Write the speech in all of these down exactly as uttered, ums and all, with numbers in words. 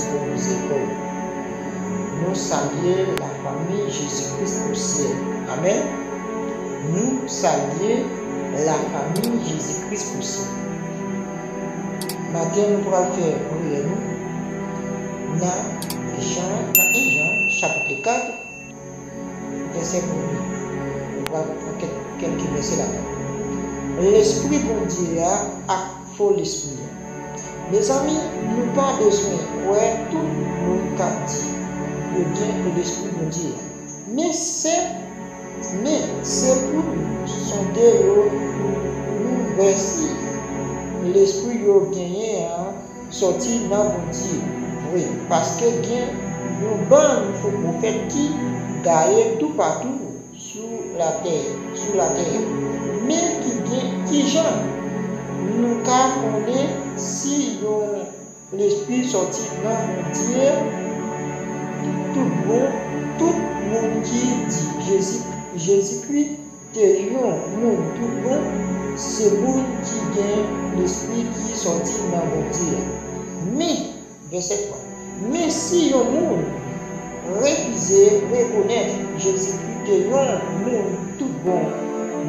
pou nou zepòl. Nou salye lafanmi Jezi Kris o syèl. Amèn. Nou salye lafanmi Jezi Kris o syèl. Maten, nou pral fè priyè nou nan Jan, nan en Jan, chapit kat, vèsè premye. Nou pral pran kèk, kèlke vèsè ladan. Lespri Bondye a ak fo lespri a. Mezanmi, nou pa bezwen kwè tout moun k ap di yo gen Lespri Bondye a. Men se, men se pou nou sonde yo pou nou wè si lespri yo genyen an sòti nan Bondye vre, paske gen yon bann fo pwofèt ki gaye toupatou sou latè, sou latè. Men ki gen, kijan nou ka konnen si yon lespri sòti nan Bondye tout bon? Tout moun ki di Jezi, Jezikri te yon moun tout bon, se moun ki gen lespri ki sòti nan Bondye a. Men, vèsè twa. Men si yon moun refize rekonèt Jezikri te yon moun tout bon,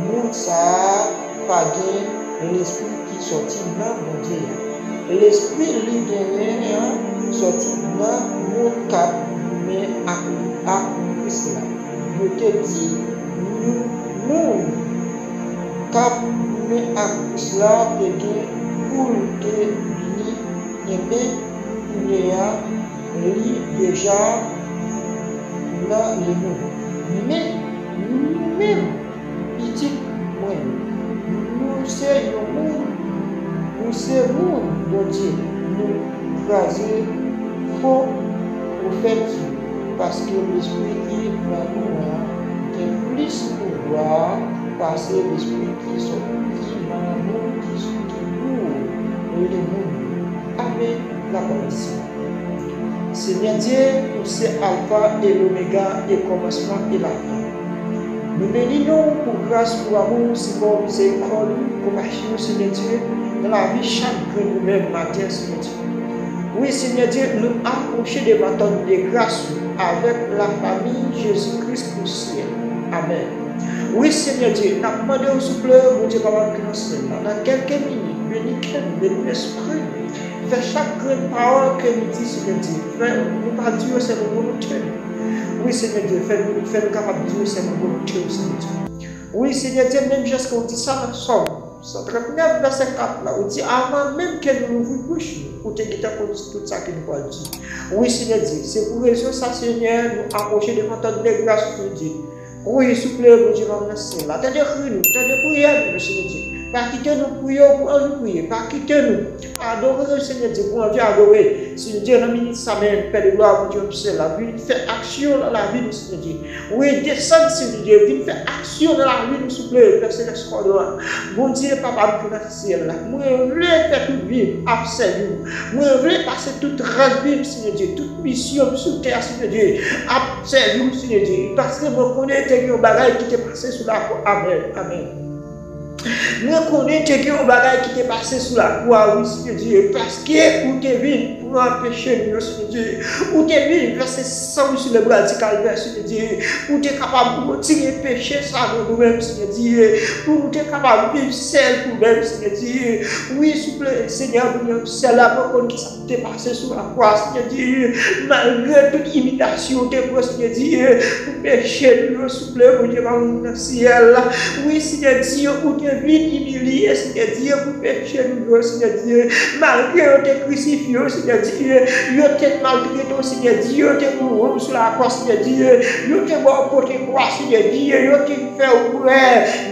moun sa a pa gen lespri ki sòti nan Bondye a. Lespri li genyen an sòti nan moun k ap goumen ak, ak Kris la. Yo te di, nou, moun k ap goumen ak Kris la te gen pou l te vini, enben, kounye a, li deja nan limon. Men, nou menm, pitit mwen yo, nou se yon moun, nou se moun Bondye, nou kraze fo pwofèt yo, paske lespri ki nan nou an gen plis pouvwa pase lespri ki sòti nan moun ki, ki pou limon yo. Amèn. Lapawòl di Senyè Dye, ou se Alfa e Omega, e kòmansman e lafen. Nou beni non w pou gras, pou amou, sipò, mizerikòd ou, konpasyon, Senyè Dye, nan lavi chak grenn nou menm maten, Senyè Dye. Wi, Senyè Dye, nou apwoche devan twòn de gras ou avèk lafanmi Jezi Kris o syèl. Amèn. Wi, Senyè Dye, n ap mande w, souple, Bondye Papa m ki nan syèl la, nan kèlke minit, beni kè nou, beni lespri nou. Fè chak grenn pawòl ke nou di, Senyè Dye, fè nou pa di yo sèlman volonte nou. Wi, Senyè Dye, fè nou, fè nou kapab di yo sèlman volonte w, Senyè Dye. Wi, Senyè Dye, menm jan ke w di sa nan Sòm san trannèf, vèsè kat la, ou di, avan menm ke nou louvri bouch nou, ou te gentan konn tout sa ke nou pral di. Wi, Senyè Dye, se pou rezon sa, Senyè, nou apwoche devan twòn de gras ou, Senyè Dye. Wi, souple, Bondye, Papa m nan syèl la. Tande kri nou, tande priyè nou, Senyè Dye. Pa kite nou priye w pou anvi priye. Pa kite nou adore w, Senyè Dye, pou anvi adore. Senyè Dye, nan minit sa menm, Pè de glwa, Bondye, Papa m nan syèl la, vin fè aksyon nan lavi nou, Senyè Dye. Wi, desann, Senyè Dye, vin fè aksyon nan lavi nou, souple, Pè Selès, Papa m. Bondye, Papa m ki nan syèl la, mwen vle fè tout vi m ap sèvi w. Mwen vle pase tout rès vi m, Senyè Dye, tout misyon m sou tè a, Senyè Dye, ap sèvi w, Senyè Dye, paske mwen konnen te gen yon bagay ki te pase sou lakwa. Amèn, amèn. Mwen konnen te gen yon bagay ki te pase sou lakwa, wi, Senyè Dye, paske ou te vin pran peche nou yo, Senyè Dye. Ou te vin vèse san w sou le bra di Kalvè, Senyè Dye, pou w te kapab retire peche sa nan nou menm, Senyè Dye, pou nou te kapab viv sèl pou menm, Senyè Dye. Wi, souple, Senyè, pou nou sèl la, mwen konn ki sa te pase sou lakwa, Senyè Dye, malgre tout imilyasyon w te pran, Senyè Dye, pou peche nou yo, souple, Bondye, Papa m nan syèl la. Wi, Senyè Dye, ou te vin imilye, Senyè Dye, pou peche nou yo, Senyè Dye. Malgre yo te krisifye w, Senyè Dye, yo te maltrete w, Senyè Dye, yo te mouri w sou lakwa, Senyè Dye, yo te ba w pote kwa, Senyè Dye, yo te fè w bwè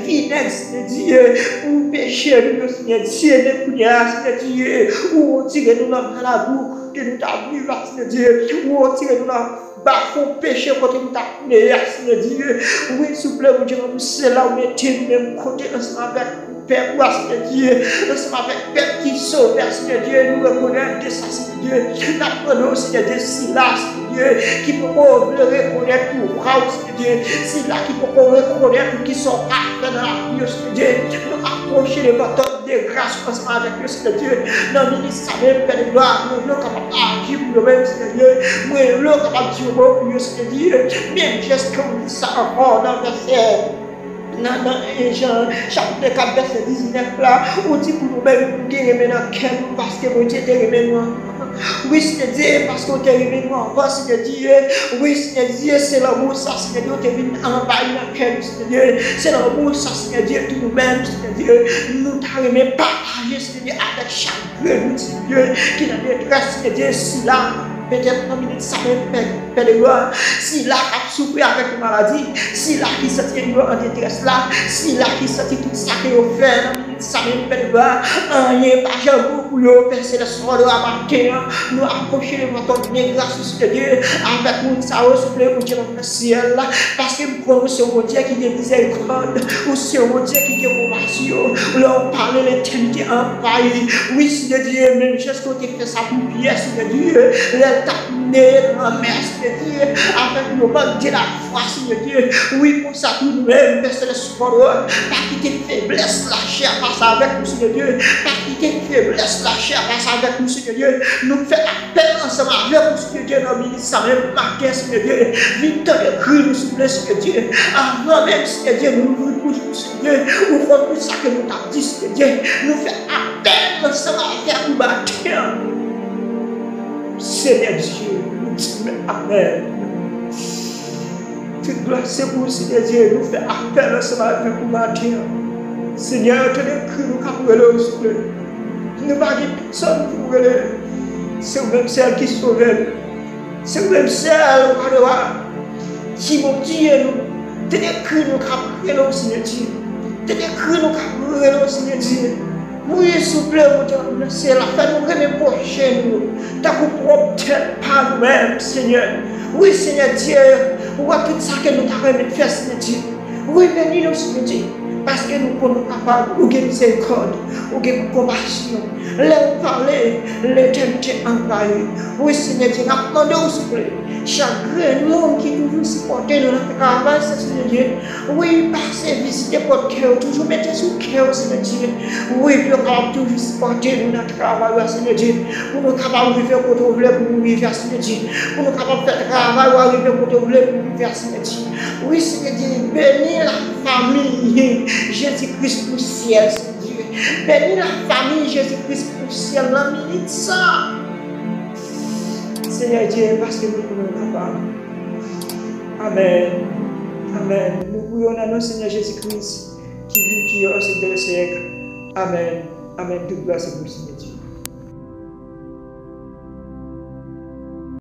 vinèg, Senyè Dye, pou peche nou yo, Senyè Dye, men kounye a, Senyè Dye, ou retire nou nan maladi kote nou t ap viv la, Senyè Dye, ou retire nou nan bafon peche kote nou t ap tounen a, Senyè Dye. Wi, souple, Bondye, Papa m, se la ou mete nou menm kote ansanm avèk pèp ou a, Senyè Dye, ansanm avèk pèp ki sove a, Senyè Dye, nou rekonèt de sa, Senyè Dye. N ap mande w, Senyè Dye, sila, Senyè Dye, ki poko vle rekonèt pouvwa w, Senyè Dye, sila ki poko rekonèt ou, ki sa w ka fè nan lavi yo, Senyè Dye, nou apwoche devan twòn de gras ou ansanm avèk yo, Senyè Dye, nan minit sa menm, Pè de glwa, nou, nou kapab aji pou Yo menm, Senyè Dye, mwen rele w kapab di yon mo pou yo, Senyè Dye, menm jan ke w di sa ankò nan vèsè, nan, nan en Jan chapit kat vèsè diznèf la, ou di pou nou menm, nou te renmen nan kè nou, paske Bondye te renmen nou anvan. Wi, Senyè Dye, paske w te renmen nou anvan, Senyè Dye. Wi, Senyè Dye, se lanmou sa, Senyè Dye, w te vin anvayi nan kè nou, Senyè Dye. Se lanmou sa, Senyè Dye, tou nou menm, Senyè Dye, nou ta renmen pataje, Senyè Dye, avèk chak grenn moun, Senyè Dye, ki nan detrès, Senyè Dye, sila, petèt nan minit sa menm, Pè, Pè de glwa, sila k ap soufri avèk yon maladi, sila ki santi yo an detrès la, sila ki santi tout sa ke yo fè nan minit sa menm, Pè de glwa, anyen pa janm bon pou yo, Pè Selès, fò de maten an, nou apwoche devan twòn de gras ou, Senyè Dye, avèk moun sa yo, souple, Bondye, nan syèl la, paske m kwè ou se yon Bondye ki gen mizèrikòd, ou se yon Bondye ki gen konpasyon, lè w pale, letènite anvayi, wi, Senyè Dye, menm jan ke w te fè sa pou Pyè, Senyè Dye, lè l t ap neye nan lanmè, Senyè Dye, avèk yon mank de lafwa, Senyè Dye. Wi, konsa tou nou menm, Pè Selès, pa kite feblès lachè a pase avèk nou, Senyè Dye. Pa kite feblès lachè a pase avèk nou, Senyè Dye. Nou fè apèl ansanm avèk ou, Senyè Dye, nan minit sa menm maten, Senyè Dye. Vin tande kri nou, souple, Senyè Dye. Anvan menm, Senyè Dye, nou louvri bouch nou, Senyè Dye. Ou konn tout sa ke nou t ap di, Senyè Dye. Nou fè apèl ansanm avèk ou maten an. Senyè Dye, nou di men amèn. Tout glwa se pou ou, Senyè Dye. Nou fè apèl ansanm avèk ou maten an. Senyè, tande kri nou k ap rele w, souple. Nou pa gen pèsonn pou nou rele. Se ou menm sèl ki sove nou. Se ou menm sèl, wa de wa, ki Bondye nou. Tande kri nou k ap rele w, Senyè Dye. Tande kri nou k ap rele w, Senyè Dye. Wi, souple, Bondye, nan syèl la, fè nou renmen pwochen nou, tankou pwòp tèt pa nou menm, Senyè. Wi, Senyè Dye, ou wè tout sa ke nou ta renmen fè, Senyè Dye. Wi, beni nou, Senyè Dye, paske nou konn ou kapab, ou gen mizèrikòd, ou gen konpasyon. Lè w pale, letènite anvayi. Wi, Senyè Dye, n ap mande w, souple, chak grenn moun ki toujou sipòte nou nan travay sa, Senyè Dye, wi, pase vizite pòt kè yo, toujou mete sou kè yo, Senyè Dye. Wi, pou yo kapab toujou sipòte nou nan travay la, Senyè Dye. Pou nou kapab rive kote w vle pou nou rive a, Senyè Dye. Pou nou kapab fè travay la rive kote w vle pou nou rive a, Senyè Dye. Wi, Senyè Dye, beni lafanmi Jezi Kris pou syèl, Senyè Dye. Beni lafanmi Jezi Kris pou syèl nan minit sa. Senyè Dye, paske nou konnen w kapab. Amèn. Amèn. Nou priye w nan non Senyè Jezi Kris, ki viv, ki règne syèk dè syèk. Amèn. Amèn. Tout glwa se pou Senyè Dye.